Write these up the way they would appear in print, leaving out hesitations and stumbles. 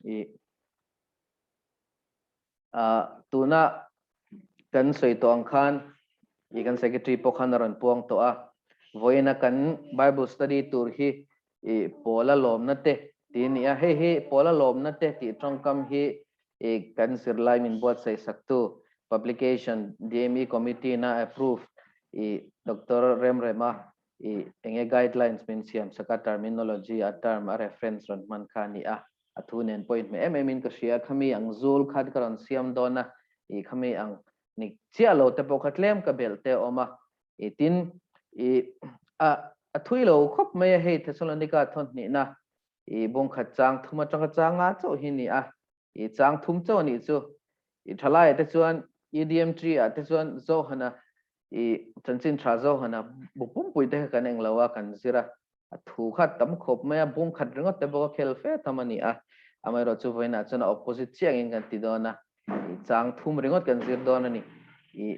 I tuna kan sawi tawh ang khan i kan secretary pawh khan a rawn puang tawh a, vawiina kan Bible study tur hi i Pawla lawmna te tih a ni a, hei hi Pawla lawmna te tih tawngkam hi i kan zirlai min buatsaih saktu publication DME committee na approve i Doctor Remrema I enge guidelines min siam sak a terminology a term a reference rawn hman kha a ni a, a thu nen pawh inhmeh em em in ka hria, khami ang zul kha ka rawn siam dawn a, i khami ang ni chiah lo te pawh kha tlem ka belh te a awm a, i tin i a a thui lo khawp mai a hei Thessalonica thawnhnihna i bungkhat chang thum atanga changa chauh hi ni a, I chang thum chauh a nih chu. I thalaiah te chuan EDM tree ah te chuan Zohana i chanchin tha Zohana bu pumpui te kha kan eng lo a, kan zir a. A thu kha tam khawp mai a, bung khat ringawt te bawk a khel fe tham a ni a. Amaherawh chu vawiinah chuan a opposite chiah angin kan ti dawn a. I chang thum ringawt kan zir dawn a ni. I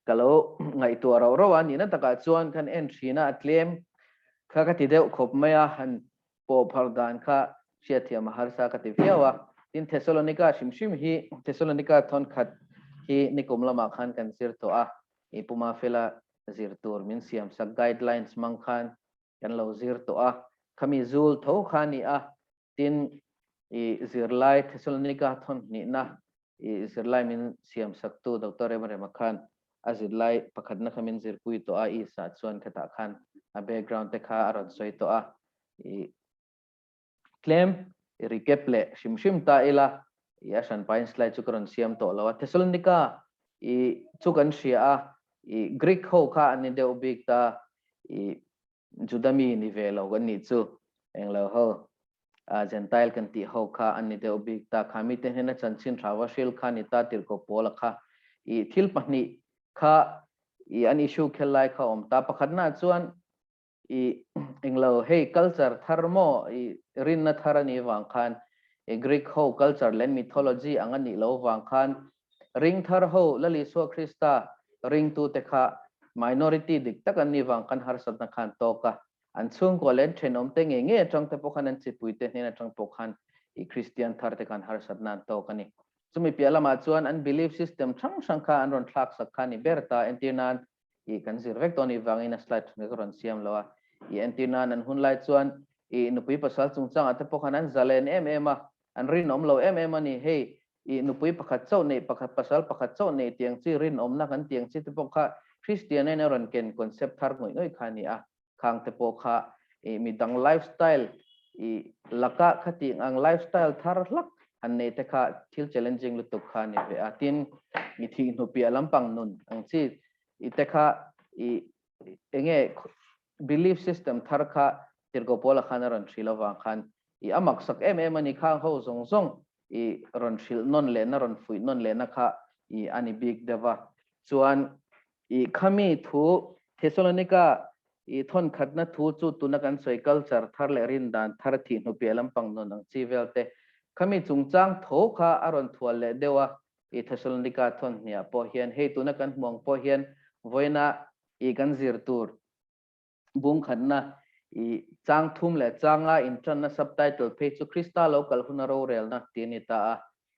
ka lo ngaihtuah rauh rauh a, nihna takah chuan kan en thin a, a tlem kha ka ti deuh khawp mai a, han pawh phar dan kha hriatthiam a harsa ka ti viau a. Tin, Thessalonika hrim hrim hi Thessalonika thawnkhat hi nikum lamah khan kan zir tawh a, i Puma Fela zir tur min siam sak guidelines hmang khan kan lo zir tawh a, khami zul tho kha a ni a. Tin, i zirlai Thessalonika thawnhnihna i zirlai min siam saktu Doctor Remrema khan a zirlai pakhatna kha min zirpui tawh a, Isa chuan khetah khan a background te kha a rawn sawi tawh a, i tlem i recap leh hrim hrim ta ila, i a hranpain slide chu ka rawn siam tawh lo a, Thessalonica i chu kan hria a, i Greek ho kha an ni deuh bik ta, i Juda mi ni ve lo kan nih chu, englo ho Gentile kan tih ho kha an ni deuh bik ta, kha mite hnena chanchin Rava hril kha ni ta tirhkoh Paula kha i thil pahnih kha i an issue khel lai kha awm ta, pakhatna chuan i englo hei culture thar maw i rinna thar a nih vang khan i Greek ho culture leh mythology ang a nih loh vang khan Ring thar ho Lal Isua Krista ringtute kha minority dik tak an nih vang khan harsatna khan tawk a, an chhungkua leh an thenawmte ngei ngei atang te pawh khan an chipuite hnen atang pawh khan i Kristian thar te khan harsatna an tawk a ni. Chumi piah lamah chuan an belief system hrang hrang kha an rawn thlaksak kha a ni ber ta. Entir nan i kan zir vek dawn i vangin a slide ṭha ka rawn siam lo a. I entir nan an hun lai chuan i nupui pasal chungchangah te pawh khan an zalen em em a, an rinawm lo em em a ni. Hei I nupui pakhat chauh neih pakhat pasal pakhat chauh neih tiang chi rinawmna kan tiang chi te pawh kha Kristian in a rawn ken concept thar ngawih ngawih kha a ni a, khang te pawh kha i midang lifestyle i laka khatih ang lifestyle thar hlak han nei te kha thil challenging lutuk kha a ni ve a, tin i thih hnu piah lampang nun ang chi i te kha i enge belief system thar kha Tirhkoh Paula khan a rawn hrilh avang khan i a maksak em em a ni, khang ho zawng zawng i rawn hrilh nawn lehna, rawn fuih nawn lehna kha i a ni bik deuh a. Chuan i khami thu Thessalonica i thawnkhatna thu chu tuna kan sawi culture thar leh rindan thar thih hnu piah lampang nun ang chi vel te khami chungchang tho kha a rawn thual leh deuh a i Thessalonica thawnhniah pawh hian hei tuna kan hmu ang pawh hian vawiina i kan zir tur Bungkhatna i chang thum leh changa intanna subtitle phei chu Krista lo kal huna rorelna tih a ni ta a.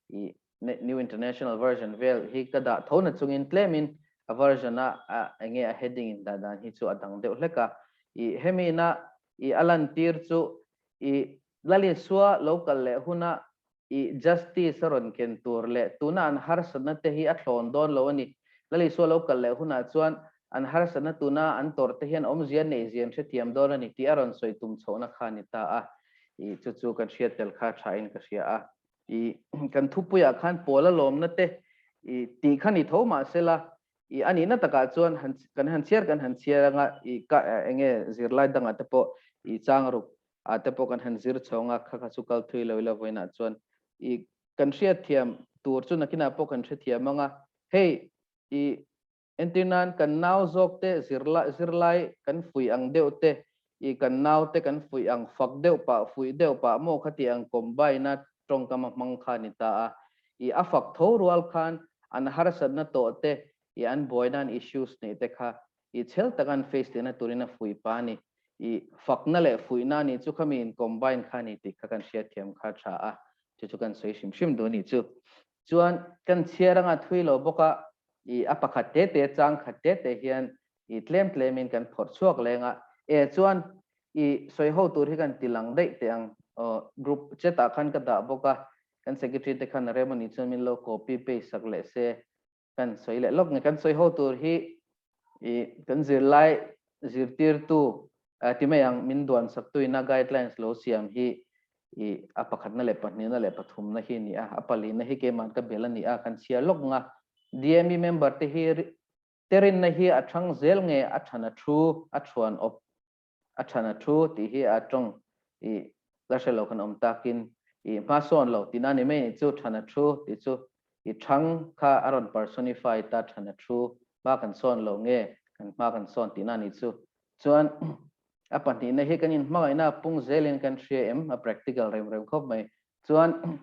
I New International Version vel hi ka dah tho na chungin tlemin a version a enge a heading in dah dan hi chu a dang deuh hlek a. I hemi ina i a lantir chu i Lalisua lo kal leh huna I justice a rawn ken tur leh tuna an harsatna te hi a thlawn dawn lo a ni. Lal Isua lo kal leh hunah chuan an harsatna tuna an tawrh te hian awmzia neih zia an hrethiam dawn a ni tih a rawn sawi tum chhohna kha a ni ta a. I chu chu kan hriat tel kha tha in ka hria a. I kan thupuiah khan pawl a lawmna te i tih kha ni tho mah sela i a nihna takah chuan han kan han chhiar kan han chhiar anga i ka enge zirlai dangah te pawh i chang ruk ah te pawh kan han zir chhawng a, kha kha chu kal thui lo ila vawiinah chuan i kan hriatthiam tur chu nakinah pawh kan hrethiam ang a, hei i entir nan kan nau zawk te zirlai zirlai kan fuih ang deuh te i kan nau te kan fuih ang fak deuh pah fuih deuh pah maw khati ang combine a tawngkam a hmang kha a ni ta a, i a fak tho rual khan an harsatna tawh te i an buaina an issues neih te kha i chhel taka an face lehna turin a fuih pa a ni. I fakna leh fuihna a nih chu khami in combine kha a ni tih kha kan hriatthiam kha a tha a. Chu chu kan sawi hrim hrim duh a nih chu. Chuan kan chhiar anga thui lo bawk a, i a pakhat te te chang khat te te hian i tlem tlemin kan phawrh chhuak leng a. E chuan i sawi ho tur hi kan ti lang daih teh ang. Aw group chat ah khan ka dah bawk a, kan secretary te khan a rem a nih chuan min lo copy paste sak leh se kan sawi leh lawk nge. Kan sawi ho tur hi i kan zirlai zirtirtu ti mai ang min duan saktuina guidelines lo siam hi i a pakhatna leh pahnihna leh pathumna hi a ni a, a palihna hi keimah ka bel a ni a, kan chhiar lawk nga. DME member te hi te rinna hi a thang zel nge a than a thu a thuan awp a than a thu tih hi a tawng i la hre lo kan awm takin i hma sawn lo tihna ni mai ni chu than a thu tih chu i thang kha a rawn personify ta than a thu hma kan sawn lo nge kan hma kan sawn tihna ni chu. Chuan a pahnihna hi kan inhmangaihna a pung zelin kan hria em? A practical rem rem khawp mai. Chuan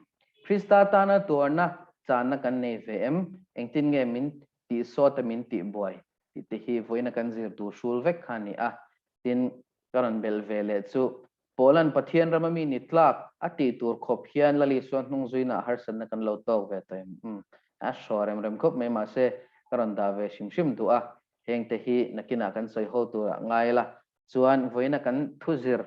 Krista tana tuarna channa kan nei ve em? Engtin nge min tih sawt a min tih buai tih te hi vawiina kan zir tur hrul vek kha a ni a. Tin, ka rawn belh ve leh chu Paula'n Pathian rama mi ni tlak a tih tur khawp hian Lal Isua hnung zuina harsatna kan lo tawk ve tawh em? Umm, a hraw rem rem khawp mai mahse ka rawn dah ve hrim hrim duh a. Hengte hi nakinah kan sawi ho turah ngai la, chuan vawiina kan thuzir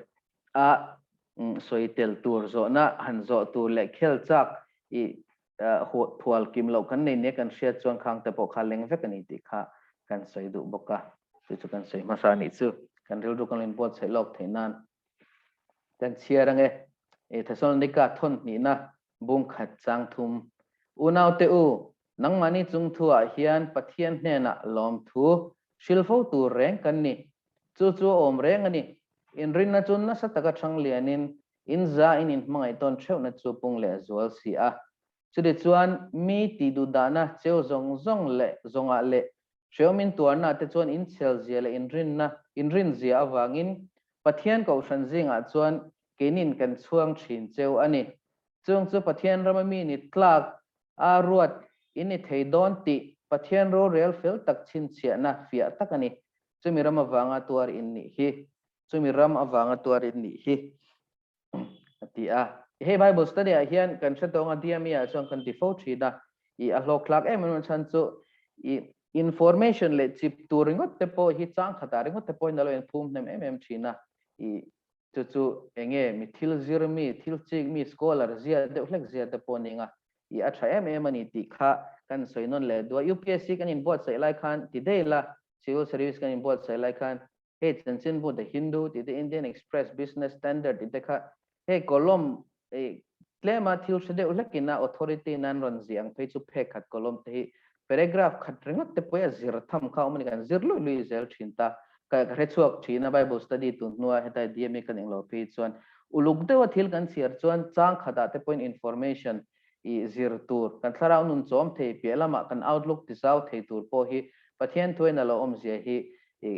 a sawi tel tur zawhna han zawh tur leh khel chak i thual kim loh kan nei nia kan hriat chuan khangte pawh kha leng vek a ni tih kha kan sawi duh bawk a, chu chu kan sawi hmasa a nih chu. Kan rilru kan lo inbuatsaih lawk theih nan kan chhiar ange. Thesalonika thawn hnihna bung khat chang thum. Unaute u, Nangmahni chung thuah hian Pathian hnenah lawmthu hrilh fo tur reng kan ni. Chu chu a awm reng a ni. Inrinna chu nasa taka thang lianin in za in inhmangaih tawn theuhna chu pung leh zual si a. Chutichuan mi tih duhdahna cheu zawng zawng leh zawngah leh hreawm intuarna te chuan inchhelzia leh inrinna inrinzia avangin Pathian kohhran zingah chuan keinin kan chhuang thin cheu a ni. Chung chu Pathian rama mi ni tlak A ruat in i thei dawn tih Pathian rorel fel tak chhinchhiahna fiah tak a ni. Chumi ram avanga tuar in nih hi. Chumi ram avanga tuar in nih hi. A ti a. Hei Bible study ah hian kan hre tawng a DME ah chuan kan ti fo thin a. I a hlawk hlak em em a chhan chu i information leh chip tur ringawt te pawh hi chang khatah ringawt te pawhin a lo inphum hnem em em thin a. I Chu chu enge mi thil zir mi, thil chik mi, scholar zia deuh hlek zia te pawh ning a, i a tha em em a ni tih kha kan sawi nawn leh duh a. UPSC kan inbuatsaih lai khan ti daih la, Civil Service kan inbuatsaih lai khan hei chanchinbu The Hindu tih te, Indian Express, Business Standard tih te kha hei column i tlema thil hre deuh hlekin a authority nan rawn ziah ang phei chu phek khat column te hi paragraph khat ringawt te pawh hi a zir tham kha awm a ni kan zir luih luih zel thin ta. Ka hre chhuak thin a Bible study tun hnua hetai DMA kan englo phei chuan uluk deuha thil kan chhiar chuan chang khatah te pawhin information i zir tur kan thlarau nun chawm thei piah lamah kan outlook tizau thei tur pawh hi Pathian thuain a lo awmzia hi i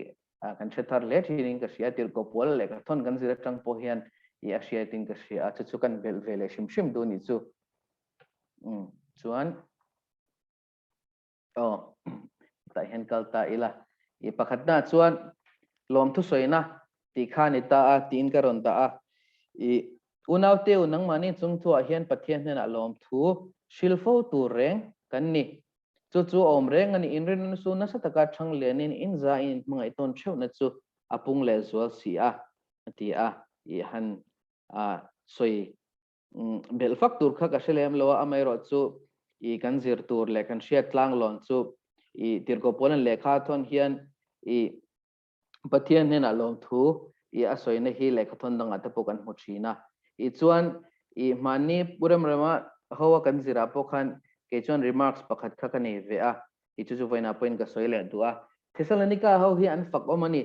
kan hre thar hle thinin ka hria tirhkoh pual leh ka thawn kan zir atang pawh hian i a hriatin ka hria a chu chu kan belh ve leh hrim hrim duh nih chu umm chuan aw tah hian kal ta ila i pakhatna chuan lawmthu sawina tih kha ni ta a tiin ka rawn dah a i unaute u nangmahni chungthuah hian Pathian hnenah lawmthu hrilh fo tur reng kan ni. Chu chu a awm reng a ni, inrinna chu nasa taka thang lianin in za in inhmangaih tawn theuhna chu a pung leh zual si a, a ti a. I han sawi belh fak tur kha ka hre lem lo a, amaherawh chu i kan zir tur leh kan hriat tlanglawn chu i tirhkoh pawl an lehkha thawn hian i Pathian hnenah lawmthu i a sawina hi lehkhathawn dangah te pawh kan hmu thin a. I chuan i hmanni Pu Remrema ho a kan zirah pawh khan kei chuan remarks pakhat kha ka nei ve a, i chu chu vawiinah pawhin ka sawi leh duh a. Thessalonica ho hi an fak awm a ni.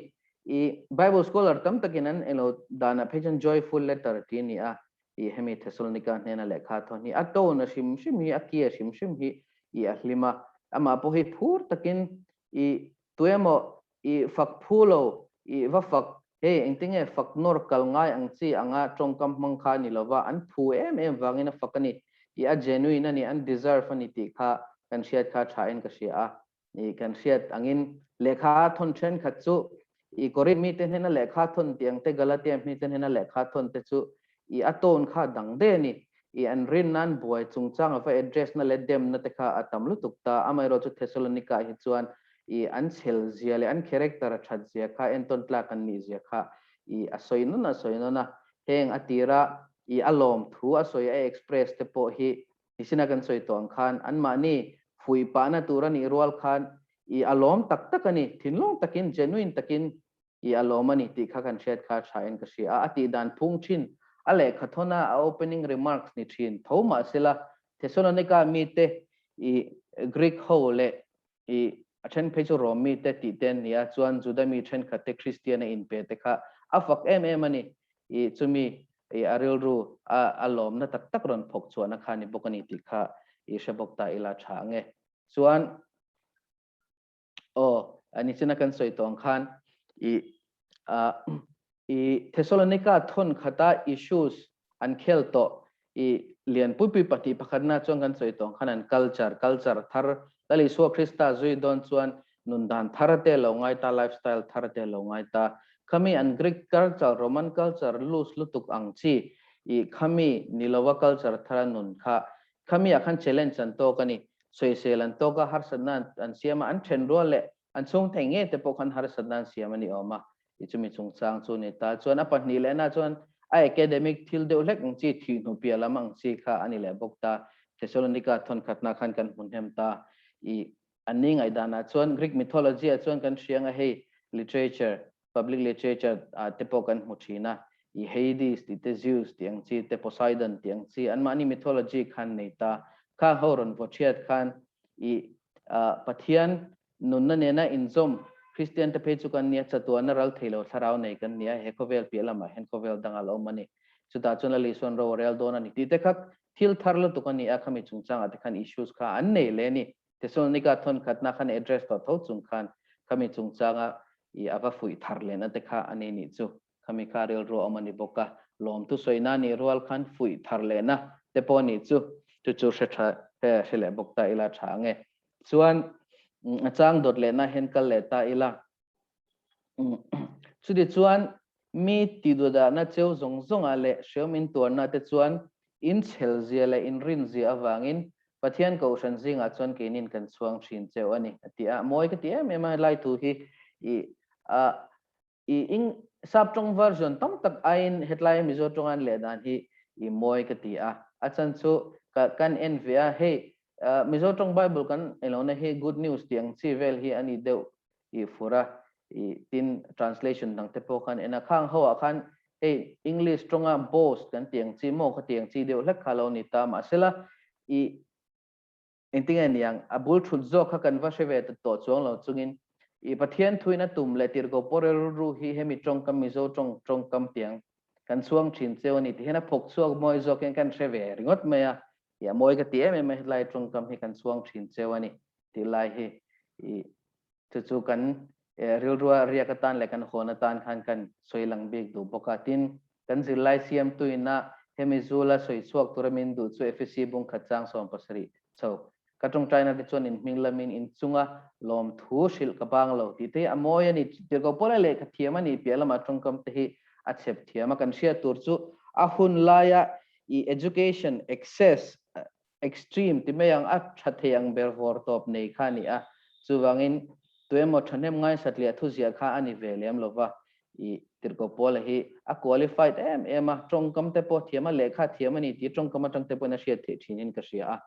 I Bible scholar tam takin an elo danah phei chuan joyful letter tih a ni a. I hemi Thessalonica hnena lehkha thawn hi a tone a hrim hrim hi, a ki a hrim hrim hi i a hlim a. Amah pawh hi phur takin i tuemaw I fak phu lo, i va fak, hei engtinge fak nawr kal ngai ang chi anga tawngkam hmang kha a ni lova, an phu em em vangin a fak a ni, i a genuine a ni, an deserve a ni tih kha kan hriat kha tha in ka hria a, i kan hriat angin lehkha thawn thenkhat chu i Korinth mite hnena lehkha thawn tih ang te, Galatia mite hnena lehkha thawn te chu i a tone kha dang daih a ni. i an rin nan buai chungchang a va address na leh dem na te kha a tam lutuk ta. Amaherawhchu Thessalonica ah hi chuan i an chhel zia leh an character a that zia kha entawn tlak an nih zia kha i a sawi nawn a sawi nawn a. Heng a tira i a lawm thu a sawi a express te pawh hi Nisina kan sawi tawh ang khan anmahni fuih pahna tur a nih rual khan i a lawm tak tak a ni, thinlung takin, genuine takin i a lawm a ni tih kha kan hriat kha tha in ka hria a. A tih dan phung thin, a lehkha thawna a opening remarks ni thin tho mahsela Thessalonica mite i Greek ho leh I a then phei chu Rom mite tih te an ni a, chuan Juda mi thenkhat te Kristian a inpe te kha a fak em em a ni. I chumi i a rilru a a lawmna tak tak rawn phawk chhuahna kha a ni bawk a ni tih kha i hre bawk ta ila tha ang e. Chuan aw nichina kan sawi tawh ang khan i a I Thessalonica thawn khata issues an khel tawh i lian pui pui pahnih pakhatna chuan kan sawi tawh ang khan an culture, culture thar Lal Isua Krista zui dawn chuan nun dan thar te lo ngai ta, lifestyle thar te lo ngai ta. Khami an Greek culture, Roman culture loose lutuk ang chi i khami ni lova culture thara nun kha khami ah khan challenge an tawk a ni. Sawisel an tawk a, harsatna an siam a, an then rual leh an chhung thei ngei te pawh khan harsatna an siam a ni awm a. I chumi chungchang chu ni ta. Chuan a pahnih lehna chuan a academic thil deuh hlek ang chi, thih hnu piah lam ang chi kha a ni leh bawk ta. Thessalonica thawnkhatna khan kan hmu hnem ta. I an ni ngaihdanah chuan Greek mythology ah chuan kan hria anga hei literature, public literature ah te pawh kan hmu thin a. I Hades tih te, Zeus tih ang chi te, Poseidon tih ang chi anmahni mythology khan nei ta. Khang ho rawn vaw thiat khan i Pathian Nunna nena inzawm Kristian te phei chu kan nia, chatuahna ral thei lo thlarau nei kan nia, he khawvel piah lamah hian khawvel dang a la awm a ni. Chutah chuan Lali sawn ro a rel dawn a ni tih te kha thil thar lutuk a ni a, khami chungchangah te khan issues kha an nei leh a ni. Thessalonica thawn khatna khan address tawh tho chung khan khami chungchanga i a va fuih thar lehna te kha a ni nih chu. Khami kha rilru a awm a ni bawk a, lawmthu sawina nih rual khan fuih thar lehna te pawh a nih chu. Chu chu hre tha hre leh bawk ta ila tha ang e. Chuan a chang dawt lehna hian kal leh ta ila. Chuti chuan mi tiduhdahna cheu zawng zawngah leh hreawm intuarna te chuan inchhel zia leh inrin zia avangin Pathian kohhran zingah chuan keinin kan chhuang thin cheu a ni a ti a. Mawi ka ti em em a helai thu hi i a I ing sap tawng version tam tak aiin hetlai Mizo tawng an leh dan hi i mawi ka ti a. A chan chu ka kan en ve a, hei Mizo tawng Bible kan elo na hi Good News tih ang chi vel hi a ni deuh i fur a, i tin translation dang te pawh khan en a. Khang ho ah khan hei English tawnga boast kan tih ang chi maw ka tih ang chi deuh hlek kha lo ni ta mahsela i Engtinge niang, a bul thut zawk kha kan va hre ve ta tawh chuang lo chungin i Pathian thuin a tum leh tirhkoh pawh rilru hi hemi tawngkam Mizo tawng tawngkam tiang kan chhuang thin cheu a ni tih hian a phawk chhuak mawi zawk hian kan hre ve ringawt mai a, i a mawi ka ti em em a hetlai tawngkam hi kan chhuang thin cheu a ni tih lai hi i Chu chu kan rilrua riak atan leh kan hawn atan khan kan sawi lang bik duh bawk a. Tin, kan zirlai siamtuina hemi zula sawi chhuak tura min duh chu Efesi bung khat chang 70 chho. Ka tawngtaina te chuan in hming lamin in chunga lawmthu hrilh ka bang lo tih te hi a mawi a ni. Tirhkoh Paula lehkha thiam a nih piah lamah tawngkam te hi a chhep thiam a. Kan hriat tur chu a hun laia i education access Extreme ti mai ang a tha thei ang ber vawr tawp nei kha a ni a, chuvangin tuemaw thahnem ngaisatliah thuziah kha a ni ve lem lo va, i Tirhkoh Paula hi a qualified em em a, tawngkam te pawh thiam a, lehkha thiam a ni tih tawngkam atang te pawhin a hriat theih thinin ka hria a,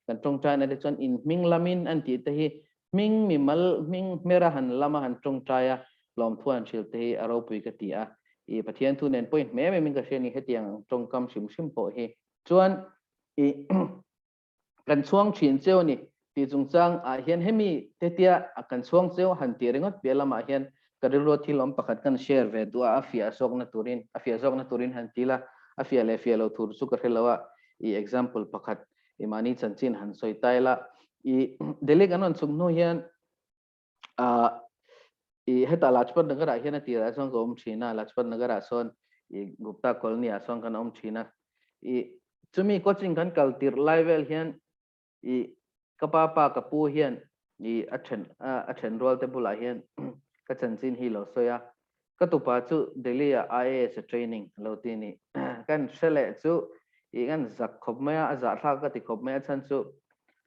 kan tawngtaina te chuan in hming lamin an tih te hi hming mimal hming hmera han lama han tawngtai a, lawmthu han hrilh te hi a ropui ka ti a, i Pathian thu nen pawhin hmem emin ka hria a ni hetiang ang tawngkam hrim hrim pawh hi chuan I kan chhuang thin cheu a ni tih chungchang ah hian hemi tetia a kan chhuang cheu han tih ringawt piah lamah hian ka rilrua thil awm pakhat kan share ve duh a, a fiah zawkna turin a fiah zawkna turin han ti la, a fiah leh fiah lo tur chu ka hre lo a, i example pakhat i mahni chanchin han sawi ta ila, i Delhi kan rawn chhuk hnu hian ah i heta Lajpat Nagar ah hian a tirah chuan ka awm thin a, Lajpat Nagar ah sawn i Gupta Colony ah sawn kan awm thin a, i chumi coaching kan kal tirh lai vel hian i ka pa pa ka pu hian i a then a then rual te bulah hian ka chanchin hi lo sawi a, ka tupa chu Delhi ah IAS a training lo ti ni kan hre leh chu I kan zak khawp mai a, a zahthlak ka ti khawp mai a chhan chu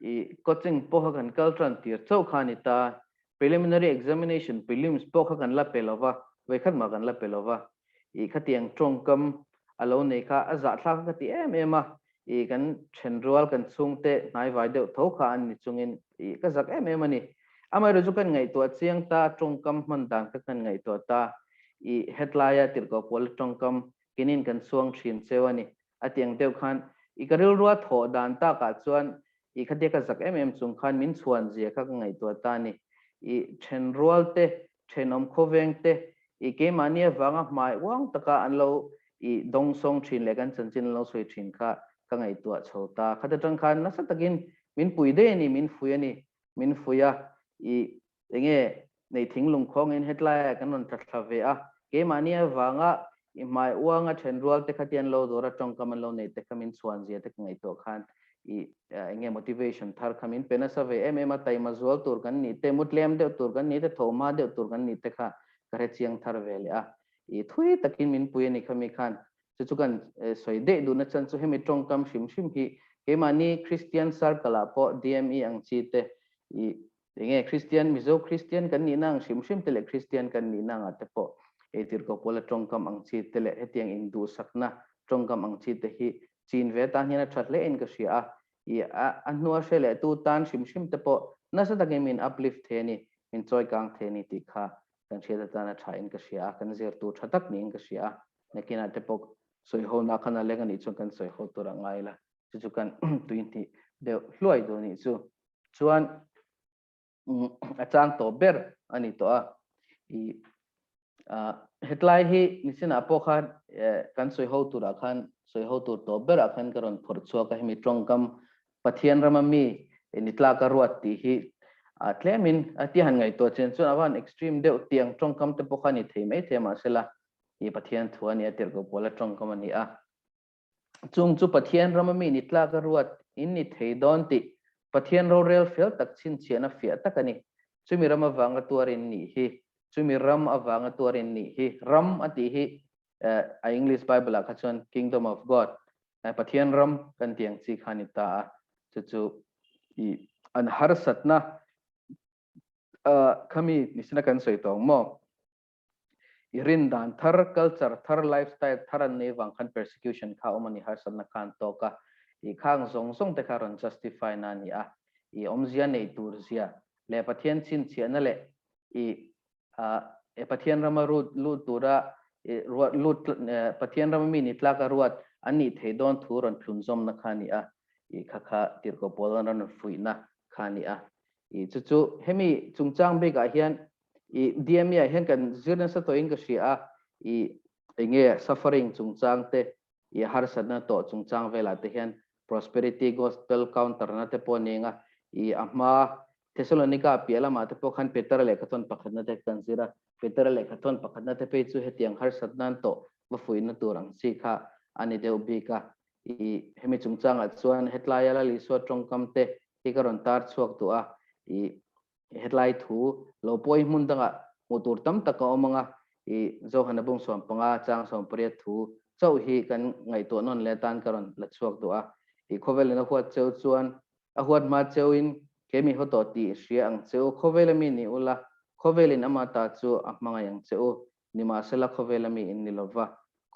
i coaching pawh kha kan kal tan tir chauh kha a ni ta. Preliminary examination, prelims, pawh kha kan la pe lo va, vawikhat mah kan la pe lo va. I khatiang tawngkam a lo nei kha a zahthlak ka ti em em a, i kan thenrual kan chhungte hnaivai deuh tho kha an ni chungin i ka zak em em a ni. Amaherawhchu chu kan ngaihtuah chiang ta, tawngkam hman dan kha kan ngaihtuah ta, i hetlaia tirhkoh pawl tawngkam kinin kan chhuang thin cheu a ni. A tiang deuh khan i ka rilrua thawh dan takah chuan i khatia ka zak em em chung khan min chhuan zia kha ka ngaihtuah ta a ni. I thenrual te, thenawm khawveng te, i keimahni avanga hmai uang taka an lo i dawngsawng thin leh kan chanchin an lo sawi thin kha ka ngaihtuah chho ta. Khata tang khan nasa takin min pui daih a ni, min fui a ni, min fui a, i Enge nei thinglung khawngin hetlaiah kan rawn tla thla ve a, keimahni avanga i hmai uanga then rual te kha tian lo dawr a tawngkam an lo neih te kha min chhuan zia te ka ngaihtuah khan i enge motivation thar kha min pe nasa ve em em a, taima zual tur kan nih te, mu tlem deuh tur kan nih te, tho hma deuh tur kan nih te kha ka hre chiang thar ve leh a, i thui takin min pui a ni kha mi khan chu chu kan sawi daih duhna chan chu hemi tawngkam hrim hrim hi keimahni Christian circle ah pawh DME ang chi te i Enge Kristian, Mizo Kristian kan nihna ang hrim hrim te leh Kristian kan nihna angah te pawh eitirko pawla tawngkam ang chi te leh hetiang induhsakna tawngkam ang chi te hi chin ve tan hian a tha hle in ka hria a. I a a hnua hre leh tu tan hrim hrim te pawh nasa takin min uplift thei a ni, min chawikang thei a ni tih kha kan hriat atan a tha in ka hria a, kan zirtu tha tak niin ka hria a. Nakinah te pawh sawiho khan a leng a nih chuan kan sawiho tur a ngai la, chu chu kan tuihnih deuh hluai duh a nih chu. Chuan a chang tawh ber a ni tawh a, i hetlai hi nisinah pawh khan kan sawi ho turah khan sawi ho tur tawh berah khan ka rawn phawrh chhuak a, hemi tawngkam Pathian rama mi ni tlak a ruat tih hi tlemin a ti han ngaihtuah chian chuan a van extreme deuh tiang tawngkam te pawh kha a ni thei mai thei a mahsela i Pathian thu a ni a tirhkoh pawla tawngkam a ni a. Chung chu Pathian rama mi ni tlak a ruat in ni thei dawn tih Pathian rorel fel tak chhinchhiahna fiah tak a ni. Chumi ram avanga tuar in nih hi, chumi ram avanga tuar in nih hi, ram a tih hi a English Bible ah kha chuan Kingdom of God, Pathian ram kan tih ang chi kha a ni ta a. Chu chu i an harsatna khami nisina kan sawi tawh ang maw? I rin dan thar, culture thar, lifestyle thar an nei vang khan persecution kha a awm a ni, harsatna kha an tawk a, i khang zawng zawng te kha rawn justify na a ni a, i awmzia nei tur zia leh Pathian chhinchhiahna leh i e Pathian rama rut lut tura i ruat lut Pathian rama mi ni tlaka ruat an nih thei dawn thu rawn thlunzawmna kha a ni a, i kha kha tirhkoh pawl an rawn fuihna kha a ni a, i chu chu hemi chungchang bikah hian I DME ah hian kan zir nasa tawhin ka hria a, i enge suffering chungchang te, i harsatna tawh chungchang velah te hian prosperity gospel counter na te pawh a ni ang a, i a hma Thessalonica piah lamah te pawh khan Petera lehkhathawn pakhatna te kan zir a, Petera lehkhathawn pakhatna te phei chu hetiang harsatna an tawh va fuihna tur ang chi kha a ni deuh bik a, i hemi chungchangah chuan hetlaia Lal Isua tawngkam te hi ka rawn tar chhuak duh a, i Hetlai thu lo pawh hi hmun dangah hmuh tur tam tak a awm ang a, i Johana bung 15 chang 18 thu chauh hi kan ngaihtuah nawn leh atan ka rawn la chhuak duh a. I khawvelin a huat cheu chuan a huat hma cheuin kei mi haw tawh tih hria ang che u, khawvela mi ni ula, khawvelin ama ta chu a hmangaih ang che u, nimahsela khawvela mi in ni lova,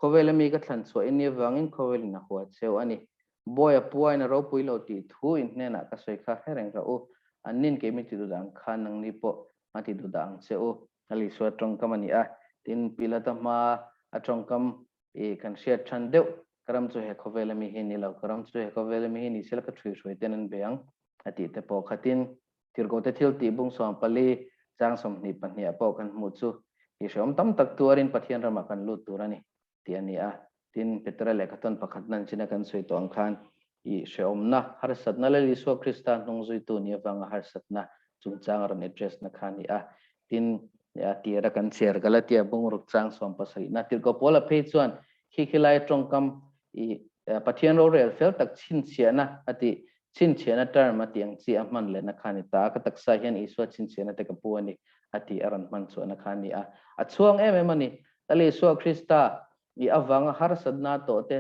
Khawvela mi ka thlan chhuah i ni avangin khawvelin a hua cheu a ni. Bawi a puain a ropui lo tih thu in hnenah ka sawi kha hre reng rawh u. An nin kei mi ti duh dah ang khan nangni pawh a ti duh dah ang che u. A Isua tawngkam a ni a, tin Pilata hma a tawngkam i kan hriat than deuh, Ka ram chu he khawvela mi hi ni lo, ka ram chu he khawvela mi hi ni sela ka thui hruai ten an bei ang a tih te pawh kha tin Tirhkohte thil tih bung 14 chang 22 ah pawh kan hmuh chu i hreawm tam tak tuarin Pathian ramah kan lut tur a ni tih a ni a. Tin, Petera lehkhathawn pakhat nan china kan sawi tawh ang khan i hreawmna, harsatna Lal Isua Krista hnungzuitu ni avanga harsatna chungchang a rawn address na kha a ni a. Tin, a tira kan chhiar Galatia bungruk chang 17 na Tirhkoh Paula phei chuan khi khilai tawngkam i Pathian rorel fel tak chhinchhiahna a tih Chhinchhiahna term a tih ang chi a hman lehna kha a ni ta a, ka taksa hian Isua chhinchhiahna te ka pu a ni a tih a rawn hman chhuahna kha a ni a. A chhuang em em a ni. Lal Isua Krista i avanga harsatna tawh te,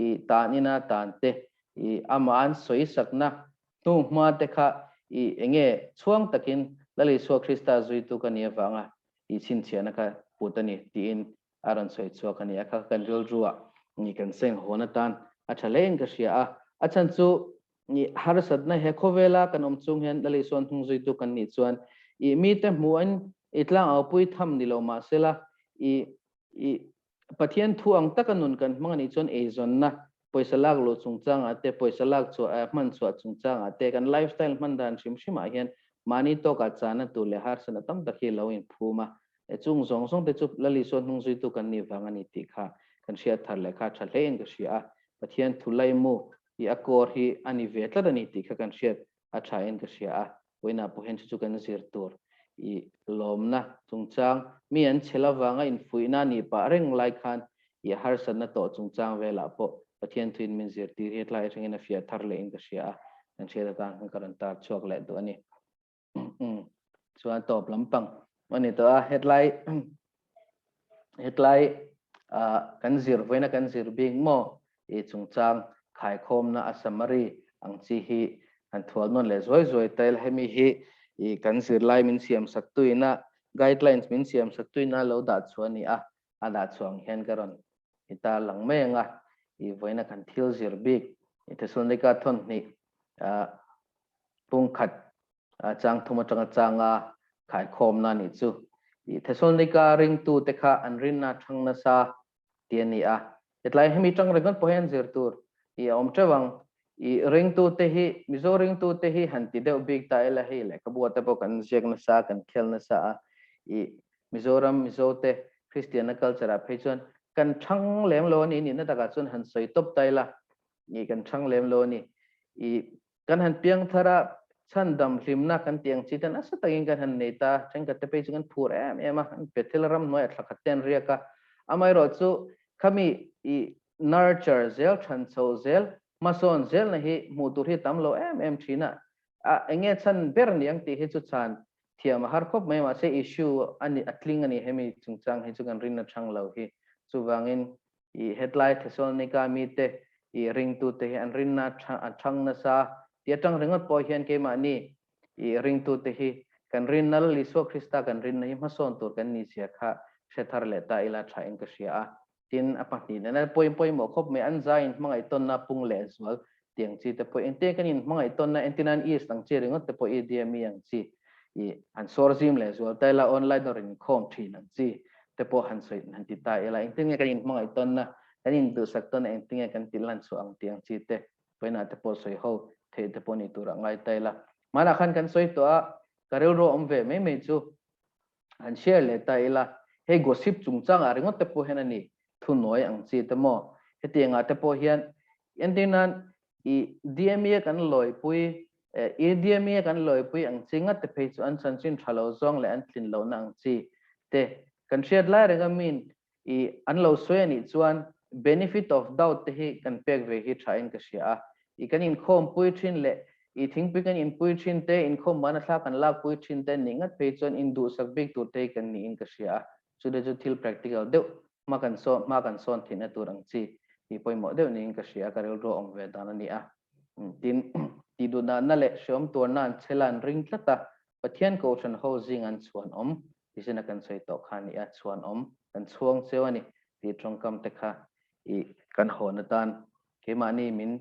i tan ina tan te i amah an sawisakna hnu hma te kha i enge chhuang takin Lal Isua Krista zuitu ka nih avanga i chhinchhiahna kha put a ni tiin a rawn sawi chhuak a ni a, kha kan rilruah ni kan seng hawn atan a tha hlein ka hria a. A chhan chu ni harsatna he khawvela kan awm chung hian Lal Isuan hnung zuitu kan nih chuan i mite hmuhin i tlangaupui tham ni lo mahsela i i Pathian thu ang taka nun kan hmang a nih chuan eizawnna, pawisa lak luh chungchangah te, pawisa lak chhuah, hman chhuah chungchangah te, kan lifestyle hman dan hrim hrimah hian mahni tawkah chana tur leh harsatna tam tak hi lo inphum a. Chung zawng zawng te chu Lal Isua hnung zuitu kan nih vang a ni tih kha kan hriat thar leh kha tha hlein ka hria a. Pathian thu laimu hi a kawr hi a ni ve tlat a ni tih kha kan hriat a thain ka hria a. Vawiinah pawh hian chu chu kan zir tur i lawmna chungchang mi an chhel avanga infuihna a nih pah reng lai khan i harsatna tawh chungchang velah pawh Pathian thuin min zirtir hi tlai atangin a fiah thar lehin ka hria a, kan hriat atan khan ka rawn tar chhuak leh duh a ni. Chuan tawp lampang a ni tawh a, hetlai hetlai kan zir vawiina kan zir bik maw i chungchang khaikhawmna a summary ang chi hi han thual nawn leh zuai zuai ta ila, hemi hi i kan zirlai min siam sak tuina guidelines min siam sak tuina lo dah chhuah a ni a, a dah chhuah ang hian ka rawn i tar lang mai ang a, i vawiina kan thil zir bik i Thesalonika thawnhnih pungkhat chang thum atanga changa khaikhawmna a nih chu. I Thesalonika ringtute kha an rinna thang nasa tih a ni a. Hetlai hemi tang ringawt pawh hian zir tur i a awm teuh ang. I ringtute hi, Mizo ringtute hi han ti deuh bik ta ila hei lehkhabu te pawh kan ziak nasa, kan khel nasa a. I Mizoram Mizote Kristianna culture ah phei chuan kan thang lem lo a ni nihna takah chuan han sawi tawp ta ila i kan thang lem lo a ni. I Kan han piang thar a, chhandam hlimna kan tih ang chi te nasa takin kan han nei ta, thenkhat te phei chu kan phur em em a, an Bethel ram hnuaiah thla khat te an riak a. Amaherawh chu khami i nurture zel, than chho zel, hmasawn zelna hi hmuh tur hi tam lo em em thin a, a enge chhan ber ni ang tih hi chu chhan thiam a har khawp mai, mahse issue a ni, a tling a ni hemi chungchang hi chu kan rinna chhang lo hi. Chuvangin I hetlai Thesalonika mite i ringtute hi an rinna a thang nasa tih atang ringawt pawh hian keimahni i ringtute hi kan rinna Lal Isua Krista kan rinna hi hmasawn tur kan nih zia kha hre thar leh ta ila tha in ka hria a. Tin, a pahnih nena pawimawh khawp mai an zai in hmangaih tawnna pung leh zual tiang chi te pawh engtin kan in hmangaih tawnna entirnan East ang chi ringawt te pawh EDME ang chi i han sawr zim leh zual ta ila online a rawn inkhawm thin ang chi te pawh han sawi han ti ta ila engtin nge kan in hmangaih tawnna kan in duhsak tawnna engtin nge kan tih lan chhuah ang tih ang chi te vawiinah te pawh sawi ho theih te pawh ni turah ngai ta ila hmanah khan kan sawi tawh a ka rilru a awm ve mai mai chu han share leh ta ila hei gossip chungchangah ringawt te pawh hian a ni thunawi ang chi te maw hetiangah te pawh hian entir nan i DME kan lawipui i DME kan lawipui ang chi ngat te phei chu an chanchin tha lo zawng leh an tlin lohna ang chi te kan hriat lai reng a min i an lo sawi a nih chuan benefit of doubt te hi kan pek ve hi tha in ka hria a, i kan inkhawm pui thin leh i thingpui kan inpui thin te, inkhawm mana thla kan lak pui thin te nih ngat phei chuan induhsak bik tur te hi kan niin ka hria a, chu te chu thil practical deuh hma kan sawn hma kan sawn theihna tur ang chi tih pawimawh deuh niin ka hria a, ka rilru a awm ve dan a ni a. Tin, tihduhnahna leh hreawm tuarna an chhela an ring tlat a, Pathian Kohhran ho zing an chhuan awm tih zina kan sawi tawh kha a ni a, chhuan awm kan chhuang cheu a ni tih tawngkam te kha i kan hawn atan keimahni min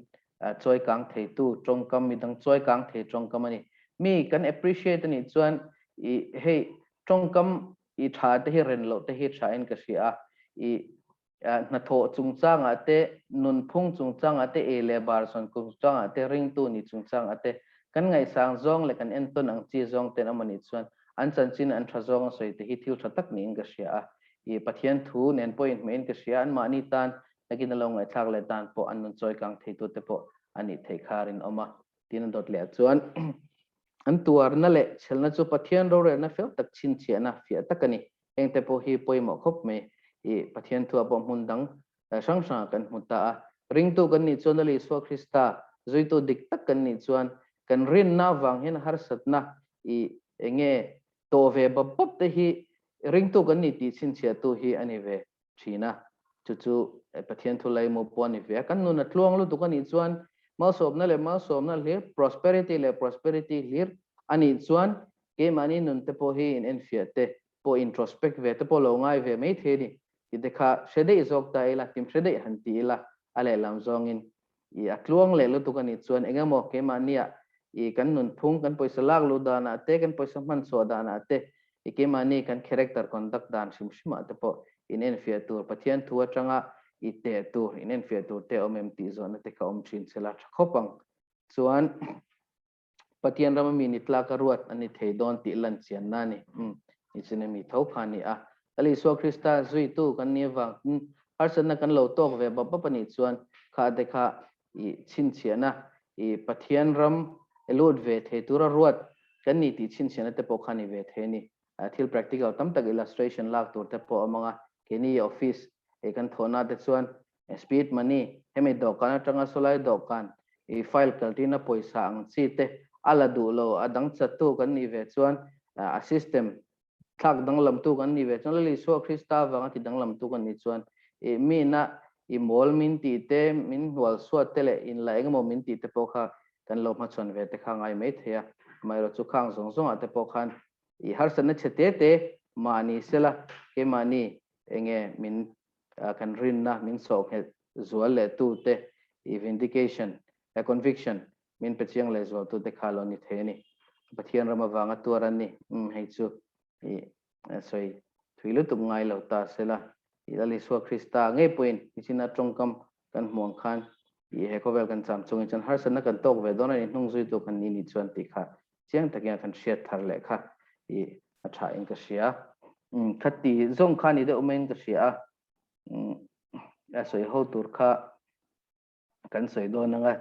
chawi kang theitu tawngkam, midang chawi kang thei tawngkam a ni. Mi kan appreciate a nih chuan i hei tawngkam i tha te hi ren loh te hi tha in ka hria a, i Hnathawh chungchangah te, nunphung chungchangah te, ei leh bar zawn chungchangah te, ringtu ni chungchangah te, kan ngaihsang zawng leh kan entawn ang chi zawng ten amaw nih chuan an chanchin an tha zawng a sawi te hi thil tha tak niin ka hria a. I Pathian thu nen pawh inhmeh in ka hria a, anmahni tan nakin a lo ngaihthlak leh dan pawh an nun chawi kang theitu te pawh a nih theih kha a rinawm a. Tin a dawt leh chuan an tuarna leh chhelna chu Pathian rorelna fel tak chhinchhiahna fiah tak a ni. Hengte pawh hi pawimawh khawp mai. I Pathian thua pawh hmun dang hrang hrangah kan hmu ta a. Ringtu kan nih chuan Lal Isua Krista zuitu dik tak kan nih chuan kan rinna avang hian harsatna i enge tawh ve bap bap te hi ringtu kan nih tih chhinchhiahtu hi a ni ve thin a. Chu chu Pathian thu laimu pawh a ni ve a. Kan nun a tluang lutuk a nih chuan malsawmna leh malsawmna hlir, prosperity leh prosperity hlir a nih chuan keimahni nun te pawh hi in enfiah te pawh introspect ve te pawh lo ngai ve mai thei a ni. Tih te kha hre daih zawk ta ila, tim hre daih han ti ila a lehlam zawngin i a tluang leh lutuk a nih chuan engemaw keimahniah i kan nunphung, kan pawisa lak luh danah te, kan pawisa hman chhuah danah te, i keimahni kan character conduct dan hrim hrimah te pawh in enfiah tur, Pathian thu atanga i teh tur, in enfiah tur te awm em tih zawhna te kha awm thin sela tha khawp ang. Chuan Pathian rama mi ni tlak a ruat a ni thei dawn tih lan chianna a ni. Umm, nichin a mi tho kha a ni a. Lal Isua Krista zuitu kan nih avang tin harsatna kan lo tawk ve bap bap a nih chuan kha te kha i chhinchhiahna, i Pathian ram lut ve thei tura ruat kan ni tih chhinchhiahna te pawh kha a ni ve thei a ni. Thil practical tam tak illustration lak tur te pawh a awm ang a, keini office i kan thawhna te chuan Speed money, hemi dawhkan atanga sawlai dawhkan i file kaltina pawisa ang chi te a la duh lo, a dang chattu kan nih ve chuan a system thlak danglamtu kan nih ve chuan Lal Isua Krista avanga ti danglamtu kan nih chuan i mina i mawl min tih te, min hnual suat te leh inla engemaw min tih te pawh kha kan lo hmachhawn ve te kha ngai mai thei a. Amaherawhchu chu khang zawng zawngah te pawh khan i harsatna chhe te te mahni sela keimahni enge min kan rinna min sawhnghet zual leh tu te i vindication eh conviction min pe chiang leh zual tu te kha lo ni thei a ni. Pathian ram avanga tuar an ni. Umm hei chu i sawi thui lutuk ngai lo ta sela i Lal Isua Krista ngei pawhin nichina tawngkam kan hmuh ang khan i he khawvel kan cham chungin chuan harsatna kan tawk ve dawn a ni hnung zuitu kan ni nih chuan tih kha chiang takin a kan hriat thar leh kha i a tha in ka hria. Umm kha ti zawng kha ni deuh maiin ka hria a, umm a sawi ho tur kha kan sawi dawn ang a.